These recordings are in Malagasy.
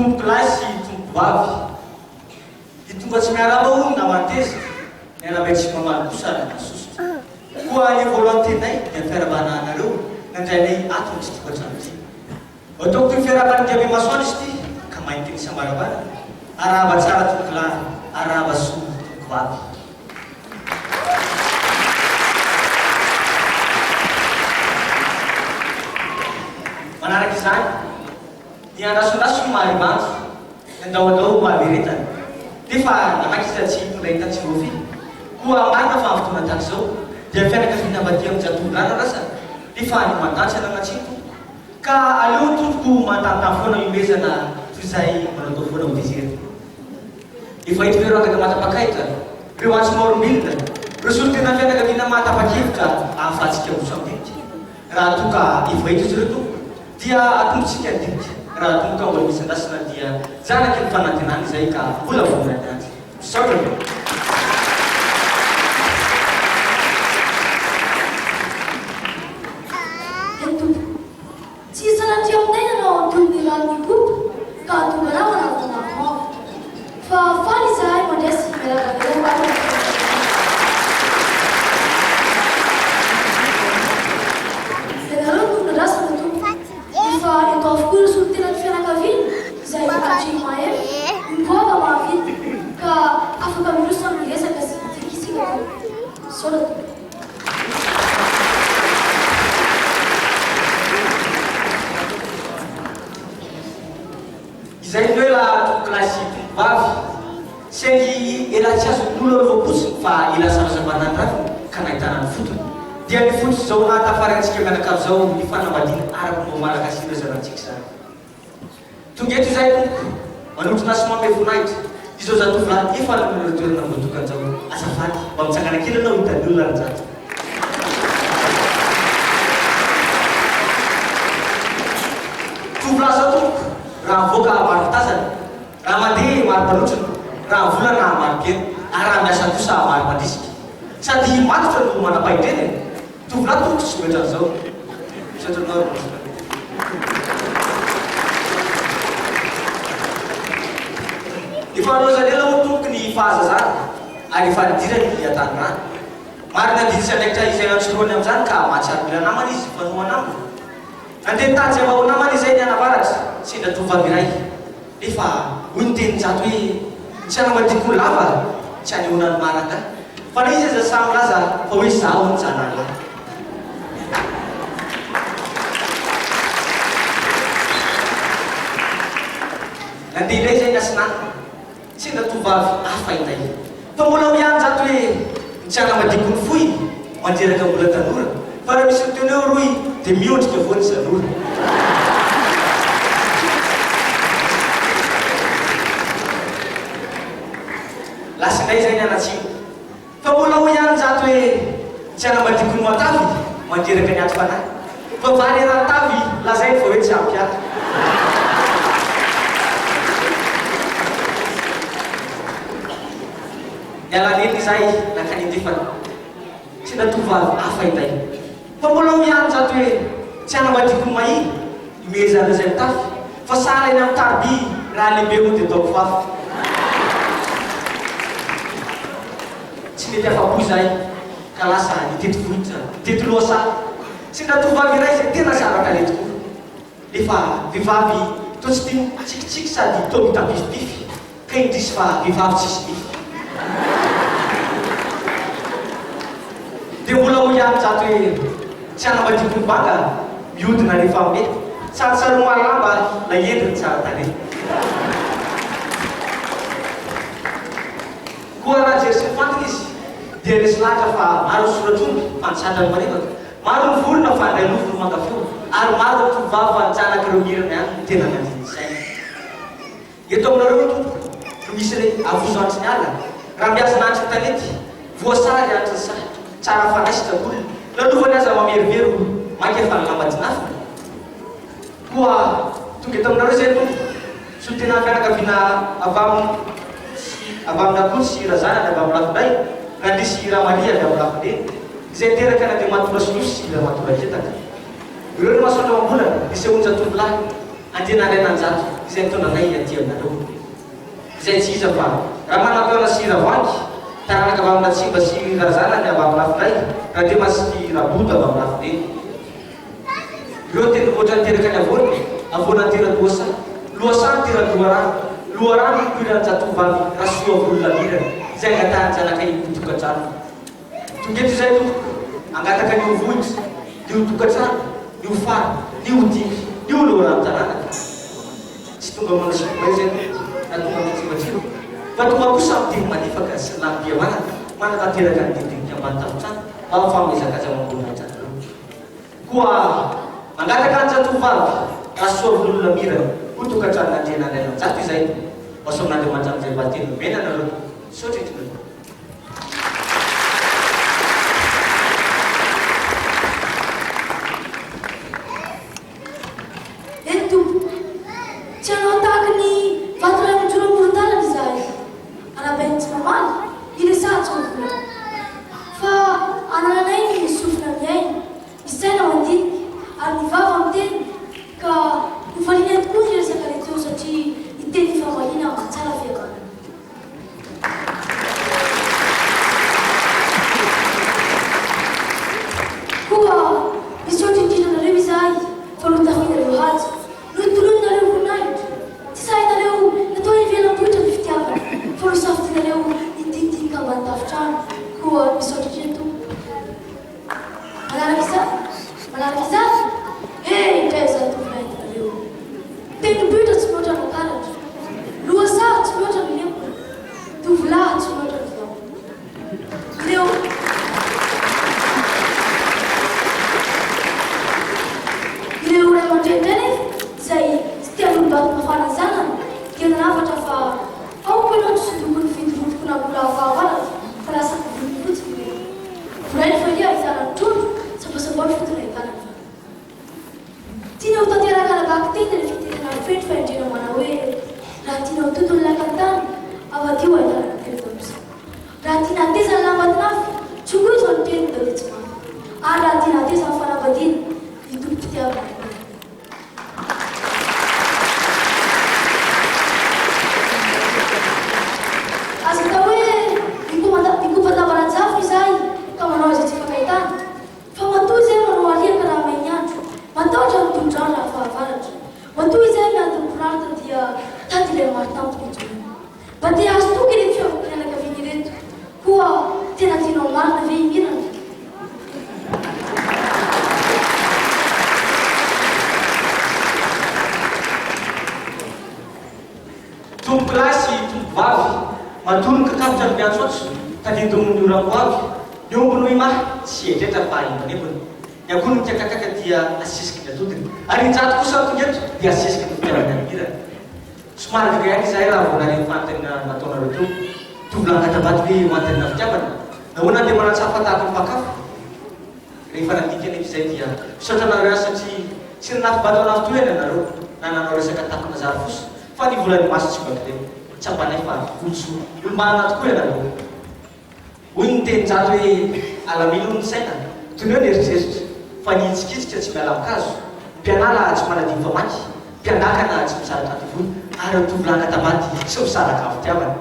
Tompokolahy sy tompokovavy, Ny tonga tsy miarahaba hono naman'ny tezitra, ny arahabaina tsy mamaly kosa naman'ny sosotra. Koa ny voalohan'ny teninay dia ny fiarahabana anareo nandray anay ato amin'ity tokantrano ity. Ataoko toy ny fiarahaban'ny Ingabe Masoandro izy ity ka mahay miteny isam-baravarana, Arahaba tsara tompokolahy, arahaba soa tompokovavy. Manaraka izany, ny andrasondraso no maharibanjy, ny andaoandao no mahaveretana. Nefa na maika iza tsy hitondra entana tsy voafehy. Koa marina fa amin'ny fotoana tahaka izao, dia fianakaviana avy aty amin-jatovolana lasa, nefa ny mandà tsy ananantsiny tompoko. Ka aleo tompoko mantantan foana ihomezana toy izay manaotao foana ho tezerina. Efa eto ireo rangahy mahatapakahitra, ireo antso maorimbilona, ireo solontenan'ny fianakaviana mahatapa-kevitra ahafahantsika miroso amin'ny dinika. Raha toa ka efa eto izy ireo tompoko dia atombotsika ny dinika, raha toa ka mbola misy andrasana dia zanaky ny fanantenana izay ka mbola vonona ny andry. Misaotra tompoko. Eny tompoko. Tsy sanatria aminay nanao antonony ranon'Ikoto ka hahatonga anao hanavona mavomavo. Fa faly izahay mandray sy miarahaba anareo ato amin'ny fianakaviana. Ianareo no nandrasana tompoko. Efa eto avokoa ireo solontenan'ny fianakaviana izay hatrehy mahefa, mipoaka mahavita ka afaka miroso amin'ny resaka sy dinika isika tompoko. Misaotra tompoko. Izay no ela tompokolahy sy tompokovavy, saingy ela tsy azon'ny olona aloha-potsiny fa ela zarazavana ny raviny ka nahitana ny fotony. Dia ny fototr'izao nahatafaray antsika mianakavy izao ny fanambadiana ara-pomba malagasy ireo zanantsika izany. Tonga eto izahay tompoko, manotrona sy manome voninahitra izao zatovolahy efa nomena ireo toerana voatokana izao. Azafady, mba mitsangana kely ianao hitan'ny olona ry Njato. Tovolahy izao tompoko, raha mivoaka maro mpitazana, raha mandeha maro mpanotrona, raha volana maro mpihaino, ary raha miasa kosa maro mpandrisika. Sady matotra no manam-pahendrena e! Tovolahy tompoko tsy mihoatra an'izao. Misaotra anao ry Masina. Efa nolazainay aloha tompoko ny fahazazana ary efa nidirany ny hatanorana. Marina adidy sy andraikitra izay antsorohany amin'izany ka mahatsiaro mila namana izy hifanohana aminy. Nandeha nitady izay mba ho namany izay nianavaratra, sendra tovovavy iray. Nefa hoy ny tenin-jato hoe, Tsy hanambadiako lava, tsy hanehoana ny marina. Fa na izy aza sahy milaza fa hoe izaho hono zanany lahy. Nandeha indray izay niasinanina. Sendra tovovavy hafa indray. Fa mbola ao ihany zato hoe ny tsy hanambadiako ny fohy, mandreraka mbola tanora. Fa raha misy miteny hoe rohy dia miondrika avoa ny zanora. Lasa indray izay nianatsimo. Fa mbola hoy ihany Njato hoe tsy hanambadiako ny matavy, mandreraka ny ato fanahy. Fa vary eran'ny tavy, lazainy fa hoe tsy ampy ahy. Niala nenina izahay nankany andrefana. Sendra tovovavy hafa indray. Fa mbola hoy ihany Njato hoe tsy hanambadiako ny mahia, ihomehezan'ireo izay mitafy. Fa sahala eny amin'ny tariby, raha lehibe moa dia ataoko fafy. Tsy mety afa-po izahay ka lasa nitety vohitra, nitety lohasaha. Sendra tovovavy iray izay tena tsara tarehy tokoa. Nefa vehivavy toa tsy tia mitsikitsiky sady toa mitambifibify, ka indrisy fa vehivavy tsisy nify. Dia mbola hoy ihany Njato hoe, tsy hanambadiako ny banga, mihodina rehefa mety. Tsarotsaroa mahalamba ilay endriny tsara tarehy. Koa raha nijery sy nifantona izy, dia resy lahatra fa maro ny soratr'omby fa ny sandriny marevaka, maro ny vorona fa ny railovy no manga feo, ary maro ny tovovavy fa ny zanak'ireo mirana ihany no tena nandihy ny sainy. Eto aminareo io tompoko no misy ilay avozo antry ny ala, ramiazana antry ny tanety, voasary antry ny saha, tsara fanahy sy tsakolona, lalovany aza mamerovero mainka fa ny lamba tinafina. Koa tonga eto aminareo izay tompoko, solontenan'ny fianakaviana avy amin'ny sy avy amin-dRakoto sy Razanany avy amin'ny lafin-dray, Randria sy Ramaria avy amin'ny lafin-dreny, izay niteraka an'Andriamatoa Rasolosy sy Ramatoa Raketaka. Ireo no masoandro amam-bolana, nisehoan-jatovolahy. Andrianariananjato izay nitondra anay aty aminareo. Izay tsy iza fa Ramanampihaona sy Ravoahangy, taranaka avy amin'Ratsimba sy Razanany avy amin'ny lafin-dray, Randriama sy Raboto avy amin'ny lafin-dreny. Ireo tendrombohitra niteraka ny havoana, havoana nitera-dohasaha, lohasaha nitera-doharano, loharano nipoiran'ny zatovovavy Rasoavololamirana, izay angatahan-janaka ho tokantrano. Tonga eto izahay tompoko, hangataka ny ho vohitra, ny ho tokantrano, ny ho fara, ny ho dimby, ny ho loharanon-taranaka. Tsy tonga manao sikomay izahay tompoko, na tonga mitsimatsimo, fa tonga kosa amin'ny teny malefaka sy ny lamim-pihavanana manatanteraka ny dinidinika ambany tafontrano mba hahafaha-mihazakaza mamboninahitra anareo. Koa mangataka ny zatovovavy Rasoavololona Mirana ho tokantranon'Andrianandrainanjato izahay tompoko, mba soamin'Andriamanitra amin'izay valinteny nomena anareo tompoko. Misaotra indrindra tompoko. Eny tompoko, tsy hanao tahaka ny vato iray mijoro amoron-dalana izahay, anabain'ny tsy mamaly, iresahan tsy mivolana. Fa anananay ny sofina mihaino, ny saina mandinika, ary ny vava miteny, ka hovalianay tokoa ny resaka rehetra eo satria ny teny ifamaliana mahatsara fihavanana. Koa misaotra indrindra anareo izahay fa notafianareo haja, notoloninareo voninahitra. Tsy sahinareo natao ivelam-bohitra ny fitiavana fa nosafidinareo ny dinidinika ambany tafontrano. Koa misaotra indrindra tompoko. Manaraka izany, manaraka izany, he indray izany tovolahy entinareo. Tendrombohitra tsy mihoatra ny Ankaratra, lohasaha tsy mihoatra ny Lempa, tovolahy tsy mihoatra ny Vao. Ireo Ireo ray aman-dreny indray nefa izay tsy te hanolobato mafana ny zanany dia nanafatra fa aoka ianao tsy ho tompon'ny fidoroboka na mbola fahavaratra fa lasa volony fotsiny ireny. Vorainy fahia ahitana ny trondro, savosavao ny fotony ahitana ny vary. Tiana ho tanteraka ara-bakiteny ilay fitenenana feno fahendrena manao hoe, Raha tiana ho toto ny lakan-tany, avadiho ahitana ny telo-taosa. Raha tiana hateza ny lamba tinafy, tsokoy izao ny teniny tao dia tsy mafy. Ary raha tiana hateza ny fanambadiana, ny tompom-pitiavana no tena. Aza atao hoe mikopa-damba rajafo izahay ka manao izay tsy ifankahitana. Fa matoa izahay manao hariaka raha may ny andro, matahotra ny tondrano raha fahavaratra. Matoa izahay miady ny mpiraritra dia tady ilay marin-tampony ijoroana. Mba te hahazo toky ireto fiavam-pianakaviana ireto. Koa tena tianao marina ve i Mirana? Tompokolahy sy tompokovavy, matoa ny kakafotra no miantsoantso, tandindomin'ny oram-po avy, ny omby no imahy, tsy eritreritra fa embonembona. Ny akoho no mikakakaka dia asesiky ny atodiny, ary injato kosa no tonga eto dia asesiky ny fitiavany an'i Mirana. Somary gaga ihany izahay raha vao nahare ny fanontaniana nataonareo teo. Tovolahy angata-bato ve io anontaniana fitiavana? Nahoana andeha manantsafa tahaka ny mpakafo? Rehefa nandinika anefa izay dia misaotra anareo ihany satria tsy nanafo-bato hanafintohina ianareo na nanao resaka takona zary fosa fa ny volan'ny maso tsy mba kilema. Tsapanay fa olon-tsoa, olo-manana tokoa ianareo. Hoy ny tenin-jato hoe alamino hono ny saina, toneo ny eritreritra, fa ny hitsikitsika tsy miala amin-kazo, ny mpianala tsy manadino famaky, mpiandakana tsy misaraka andivoy, ary ny tovolahy angata-maty tsy misaraka amin'ny fitiavana.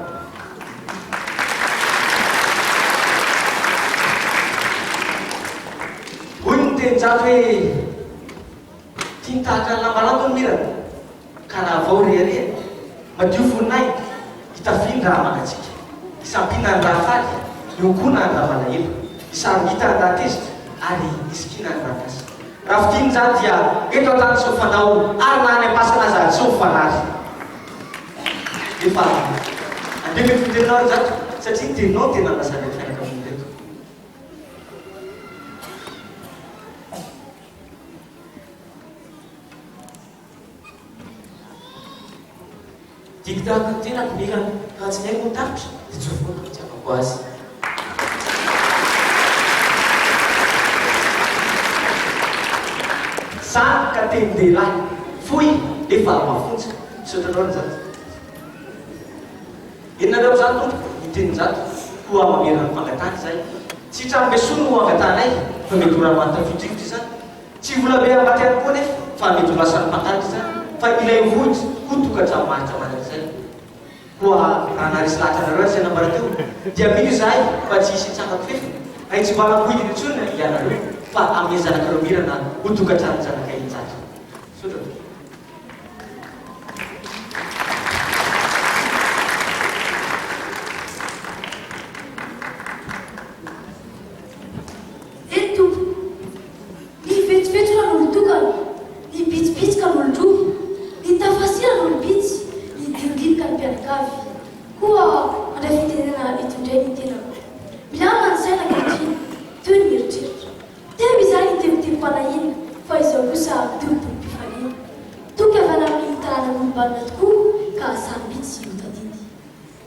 Hoy ny tenin-jato hoe tiany tahaka ny lamba lanto ny mirana. Ka raha vao rehareha, madio voninahitra, itafiany raha mangatsiaka, isampina ny raha faly, iongonany raha malahelo, isarogitany raha tezitra, ary isikinany raha kasa. Raha fidiny izany dia eto an-tany tsy ho fanao ary na any am-pasana aza tsy ho fanary. Efa andeha mety ho teninao ry Jato satria ny teninao no tena andrasan'ireto fianakaviana ireto. Tiako tahaka ny tenako Mirana, raha tsy nihaiko ny tafitra dia tsy ho foana ny fitiavako azy. Zany ka tenin-dehilahy, fohy nefa mafonja. Misaotra anao Njato. Henonareo amin'izany tompoko ny tenin'i Njato, koa mamerina ny fangatahana izahay. Tsy trano besoa no angatahanay fa mety ho rano tafio-drivotra izany. Tsy vola be ambaty ihany koa anefa fa mety ho lasan'ny mpangalatra izany. Fa ilay vohitra ho tokantrano maharitra mandrakizay. Koa raha naharesy lahatra anareo ary izay nambara teo, dia mino izahay fa tsy hisy hitsanga-kofefina na hitsivalam-bohidina intsony ianareo, fa amin'ny zanakareo mirana ho tokantranon-janakay Injato. Misaotra tompoko. Eny tompoko. Ny vetsivetsy ho an'olon-tokana, ny bitsibitsika an'olon-droa, ny tafasira an'olom-bitsy, ny dirodinoka ny mpianakavy. Koa mandray fitenenana eto indray ny tenako. Milamina ny saina ankehitriny, teo ny eritreritra. Teo izahay nitebitebim-panahiana, fa izao kosa dobodobo-pifaliana. Toky avy any amin'ny tanànan'olom-banona tokoa ka sarobidy sy ho tadidy.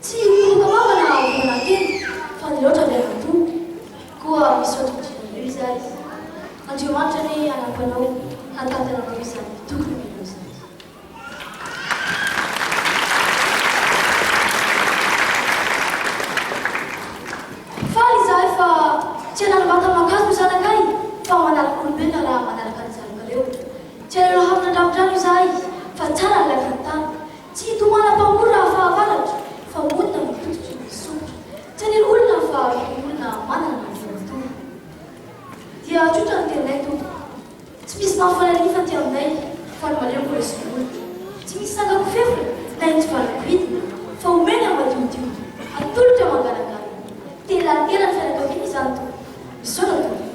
Tsy hikoroka vava na hahavonona tena fa ny loatra dia nato. Koa misaotra indrindra anareo izahay. Andriamanitra anie hanampy anao hahatantana anao izany tokony omenao izany. Faly izahay fa tsy hanara-bata aman-kazo ny zanakay fa manaraka olombelona raha manaraka ny zanakareo. Tsy hanareo haminandramondrano izahay fa tsara ny lakan-tany. Tsy hitomanam-pamory raha fahavaratra, fa monina ny fototry ny sompitra. Tsy hanery olona fa olona manana ny voatory. Dia tsotra ny teninay tompoko. Tsy misy mahafaly an'ifa aty aminay, fa ny malemy mbola sy molotra. Tsy misy sangam-pofefona na intsivalako hidina, fa omena ny madiodio. Atolotra manganangana. Tena tena ny fianakaviana izany tompoko. Misaotra tompoko.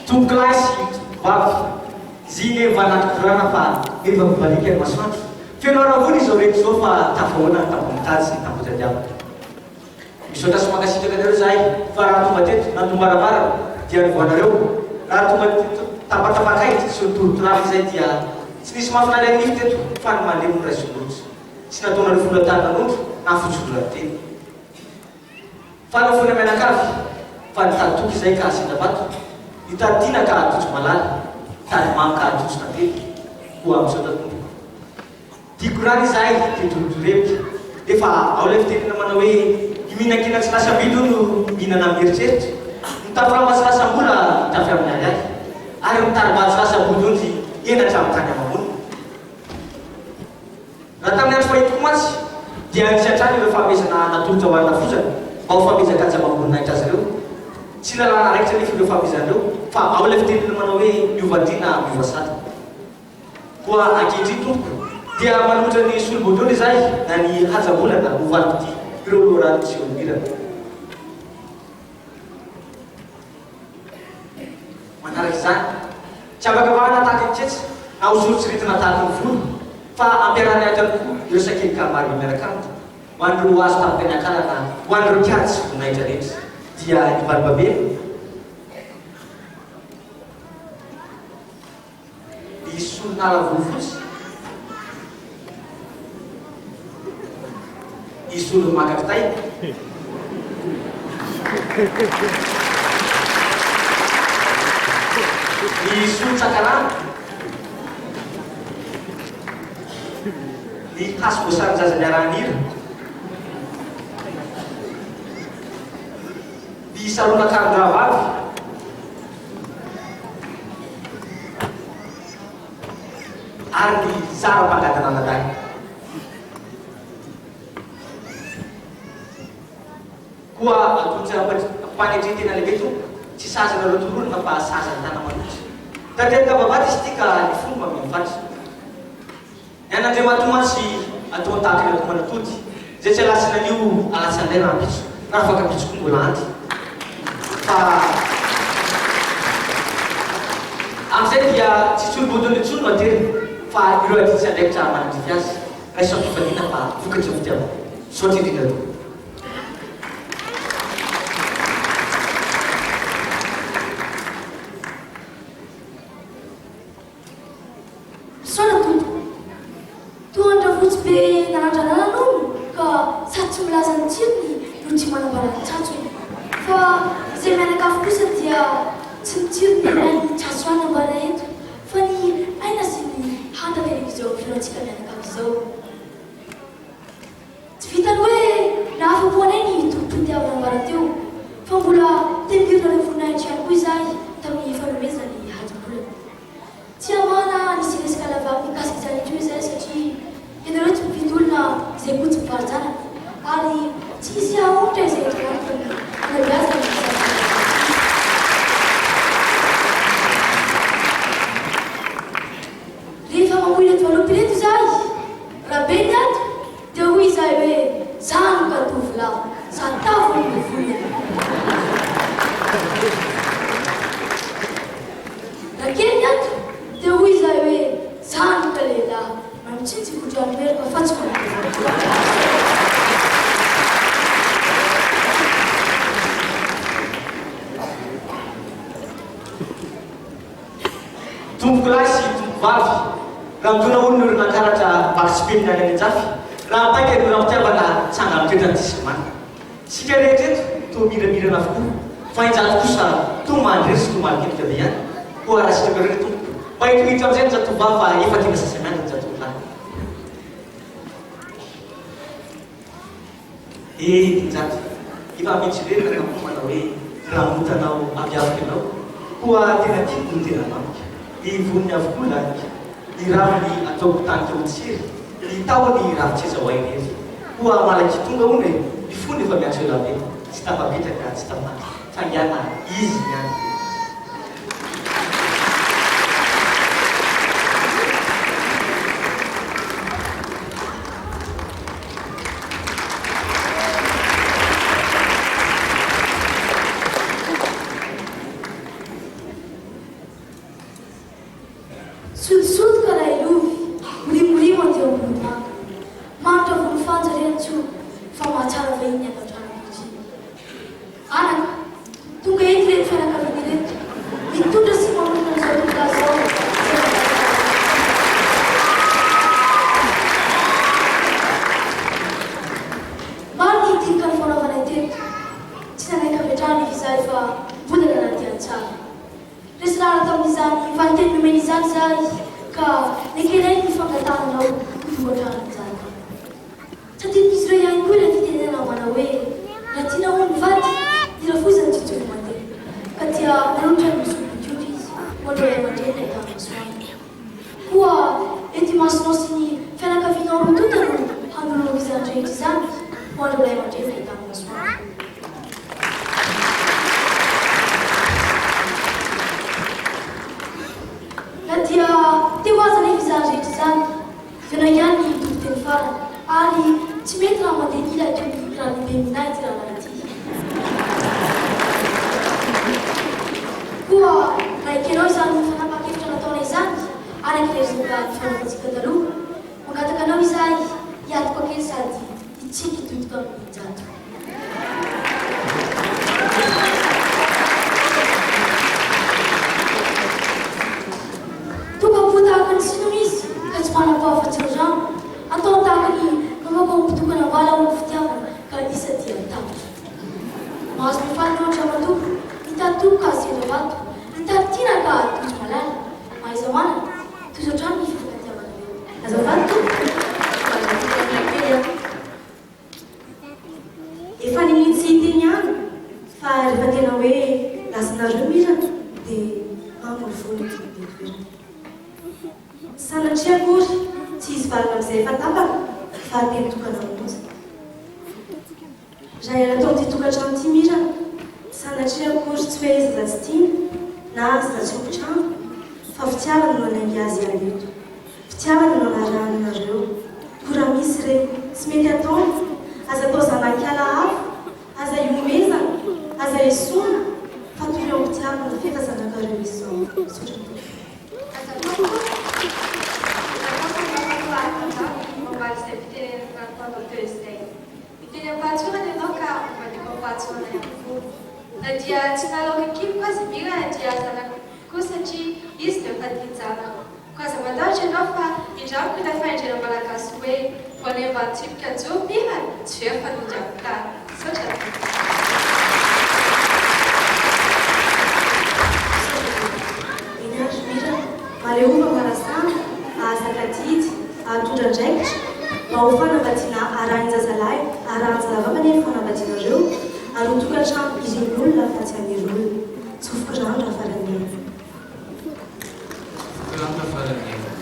Tompokolahy sy tompkovavy, zine mba anaty korana fa efa mibaliaka ny masoandro. Feno haravoana izao rehetra izao fa tafahoana ny tamboho-mitady sy ny tamboho-tadiavina. Misaotra sy mankasitraka anareo izahay fa raha tonga teto nandom-baravarana dia novoanareo, raha tonga teto tapatapak'ahitra sy nitorotorana izay dia tsy nisy mahafinary an'nify teto fa ny malemy no raisin-doza. Tsy nataonareo vola tany nanondro na fotsy-volan-teny. Fa nofoina mianakavy, fa nitady toky izay ka sendra vato, nitady tiana ka tojo malala, nitady mamy ka tojo tantely. Koa misaotra tompoko. Tiako rany izahay dia dorodorebika. Nefa ao ilay fitenena manao hoe ny mihinan-kena tsy lasa bidy hono mihinana amin'ny eritreritra, mitafy lamba tsy lasa mbola mitafy amin'ny ariary, ary mitari-bady tsy lasa vodiondry henatra amin'ny tany ama-monina. Raha tamin'ny andro fahiny tokoa mantsy, dia nisy hatrany ireo fanomezana natolotra ho an'ny rafozana mba ho fanomezan-kaja amam-boninahitra azy ireo. Tsy lalàna raikitra anefa ireo fanomezana ireo, fa ao ilay fitenenana manao hoe miova andriana miova sata. Koa ankehitriny tompoko, dia manolotra ny solom-boatrondro izahay na ny haja-bolana ho valim-pitia ireo loharano sy olom-birana. Manaraka izany, tsy avakavahana tahaka ny ketsa na hosoritsoritina tahaka ny volo, fa ampiarahana ihany koa ireo sakelika marobe miaraka aminy, ho an'ireo azo tampoka niakarana, ho an'ireo kiady sy voninahitra rehetra, dia i Balibabena, Ny solonala volofotsy. Ny solon'ny maka kitay. Ny solon-tsakarano. Ny hasy voasarin-jaza niaraha-nihira. Ny saronakaron-drahavavy. Ary ny zara mpangatana anadahy. Koa atolotsy am-panetren-tena lehibe Tompo, tsy sahaza anareo tolorana fa sahaza ny tana-maloto. Tanteraka vavahady izy ity ka ny fo no mameno fatra. Ny an'Andriamatoa mantsy ataony tahaka ny akoho manatody, izay tsy alatsina anio alatsina indray rahampitso, raha afaka ampitso koa mbola andy. Fa amin'izay dia tsy solom-bodiny intsony no ateriny fa ireo adidy sy andraikitra manandrify azy. Raiso am-pifaliana fa vokatry ny fitiavana. Misaotra indrindra tompoko. Misaona tompoko. Toa an-dRafotsy be nanandranana hono ka sady tsy milaza ny tsirony no tsy manambara ny tsatsony. Fa izay mianakavy kosa dia tsy ny tsirony na ny tsatso ihany ambara eto fa ny aina sy ny hanta tenen'izao filohantsika mianakavy izao. Tsy vitan'ny hoe nahafa-po anay ny tolom-pitiavana ambara teo fa mbola telo-pirinareo voninahitra ihany koa. hanazava mikasika izany intsony izahay satria ianareo tsy mifidy olona izay koa tsy mpivaro-janaka ary tsy hisy hahaonitra izay entina ny fanabeazana ny zanaka. Rehefa mamoy ireto valopy ireto izahay, raha be ny ato, dia hoy izahay hoe, Zany ka tovolahy, satavo ny volony. Raha kely ny ato, dia hoy izahay hoe, Zany ka lehilahy, mahay mitsinjo ikotrano meloka fa tsy manao. Tompokolahy sy tompokovavy, raha midona hono ny olona karatra vaky tsy penina any an-jafy, raha mipaika ny oram-pitiavana tsanga-mitoetra ny tsisy mana. Isika rehetra eto toa miramirana avokoa, fa Injato kosa toa mandrery sy toa malok'endrika be ihany. Koa raha sitrakareo ry tompoko, mba ento hiditra amin'izay ny zatovovavy fa efa tena sasa-miandry ny zatovolahy. Eh Tinjato, efa mitsilena ka koa manao hoe ramotanao avy avoko ianao, koa tena tiako no tena mamiko, ny voniny avokoa laniko, ny raviny ataoko tanika ho tsiry, ny tahony ravin-tseza ho ahy irery, koa malaky tonga hono e, ny fony efa miantso elabe, tsy tafapetraka tsy tafandry, faingàna izy miandry e. Sotisotika Railovy, mirimorimo aty Ambohimanga. Manitra volofanja re Antsoa fa mahatsara vahiny ato an-trano ankehitriny. Anaka, tonga eto ireto fianakaviana ireto, mitondra sy manorina an'izao tontolo izao izay mangataka azy. Maro ny dinika nifanaovanay teto, tsy nanaiky avy hatrany izahay fa mbola nanadihady tsara. Resy lahatra tamin'izany valinteny nomeny izany izahay ka nekenay ny fangatahanao ho tonga hatrany izany. Tsy adinon'izy ireo ihany koa ilay fitenenana manao hoe, Raha tiana hono ny vady, ny rafozany tsy intsony mandeha. Ka dia nanolotra ny zokin'Etiopa izy ho an'ireo ray aman-dreny nahitany masoandro. Koa eto imasonao sy ny fianakavianao roa tonta no hanolorako izany rehetra izany ho an'ireo ray aman-dreny nahitany masoandro. Na dia teo aza anefa izany rehetra izany, Ianao ihany ny tompon-teny farany ary tsy mety raha mandeha ila toy ny ranobe minahy ity raharaha ity. Koa raha ekenao izany fanapahan-kevitra nataonay izany, araka ilay resaka nifanaovantsika taloha, mangataka anao izahay hiatoka kely sady hitsiky hitotoka amin'ny Njato. Tokam-po tahaka ny sinoa izy ka tsy manam-po afa-tsy ny rano. Ataony tahaka ny mamoaka omby tokana am-bala hono ny fitiavana ka isa dia tapitra. Mahazo mifaly ny andriamatoa, mitady toky ka sendra vato, mitady tiana ka tojo malala. Mahaiza manana, tohizo hatrany ny fifankatiavanareo. Azafady tompoko, fa mba tokana kely aho. Efa niniana tsy hiteny ihany fa rehefa tena hoe lasanareo mirana dia mamboly voly ny toerana. Sanatria akory tsy hisy valiny amin'izay efa tapaka fa teny tokana monja. Raha hiala tao amin'ity tokantrano ity Mirana, sanatria akory tsy hoe zaza tsy tiana na zaza tsy ompitrano fa fitiavana no nanainga azy hiala eto. Fitiavana no anarahana anareo. Koa raha misy re tsy mety ataony, aza atao zanak'ala hafa, aza ihomezana, aza esoina, fa torio am-pitiavana f'efa zanakareo izy izao. Misaotra tompoko. Azafady tompoko. Azafady Ramatoa mamaly izay fitenenana nataonao teo izay. Miteny am-pahatsorana ianao ka hovaliako am-pahatsorana ihany koa. Na dia tsy nalaoka an-kiboko aza i Mira dia zanako koa satria izy no efa tian-janako. Koa aza matahotra ianao fa indramiko ilay fahendrena malagasy hoe voanemba an-tsipika joro Mira tsy very fa nody amin'ny tany. Misaotra tompoko. Misaotra tompoko. Eny ary Mira, maleova marasana, ahazaka adidy, ahatondra andraikitra, mba ho fanambadiana arahin-jazalahy arahan-jazavavy anie ny fanambadianareo ary ho tokantrano irin'olona fa tsy anir'olona. Tsofiko rano raha faran'ny aina. Tsofiko rano raha faran'ny aina.